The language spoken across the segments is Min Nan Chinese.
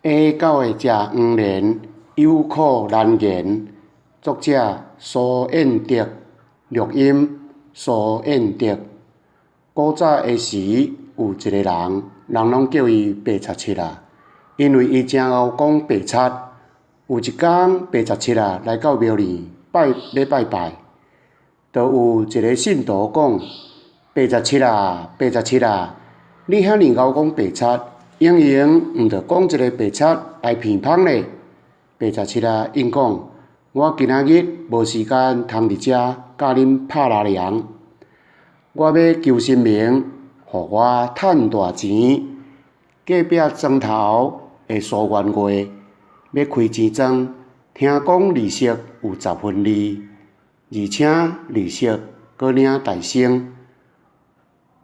下狗會食黃連，有苦難言。作者蘇彥德，錄音蘇彥德。古早的時，有一個人，人攏叫伊白賊七仔，因為伊誠𠢕講白賊。有一工，白賊七仔來到廟裡拜欲拜拜，就有一个信徒講：白賊七仔，白賊七仔，你遐爾𠢕講白賊，閒閒毋著講一个白賊來鼻芳咧。白賊七仔應講：我今仔日無時間通佇遮佮恁拍拉涼，我欲求神明，予我趁大錢。隔壁莊頭的蘇元月欲開錢莊，聽講利息有10分2，而且利息閣領大升。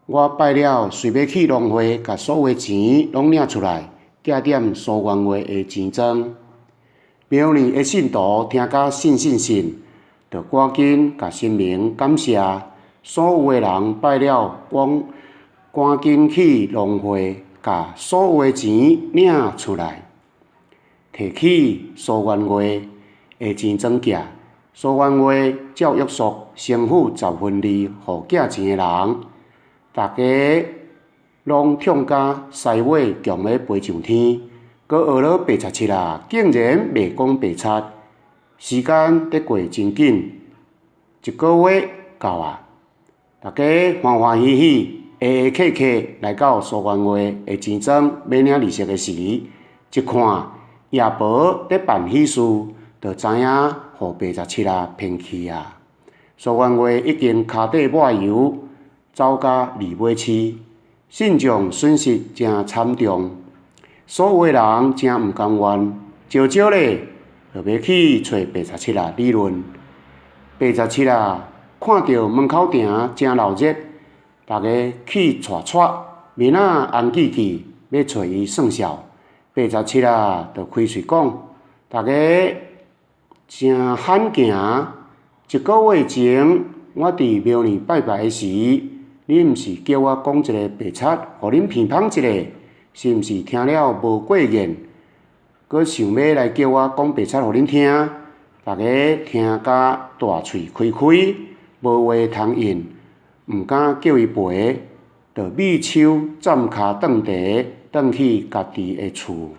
我拜了，隨欲去農會，共所有錢攏領出來，寄踮蘇元月的錢莊。廟裡的信徒聽甲信信信，就趕緊共神明感謝。所有的人拜了，趕趕緊去農會，共所有的錢領出來，提去蘇元月的錢莊寄。蘇元月照約束先付10分2，予寄錢的人。逐家攏痛甲獅尾強欲飛上天，閣學了白賊七仔，竟然袂講白賊。時間佇過真緊，一个月到啊！逐家歡歡喜喜、下下客客來到蘇元月的錢莊欲領利息的時，一看爺婆佇辦喜事，就知影予白賊七仔騙去啊！蘇元月已經跤底抹油，走甲二尾市，信眾損失誠慘重，所有的人誠毋甘願，少少咧就欲去揣白賊七仔理論。白賊七仔看著門口埕誠鬧熱，逐家氣掣掣，面仔紅記記，欲揣伊算數。白賊七仔就開喙講：逐家誠罕行，一个月前我佇廟裡拜拜的時，恁毋是叫我講一个白賊，予恁鼻芳一下，是毋是聽了無過癮，閣想欲來叫我講白賊予恁聽？逐家聽甲大喙開開，無話通應，毋敢叫伊賠，就覕手攢跤頓茶，轉去家己的厝。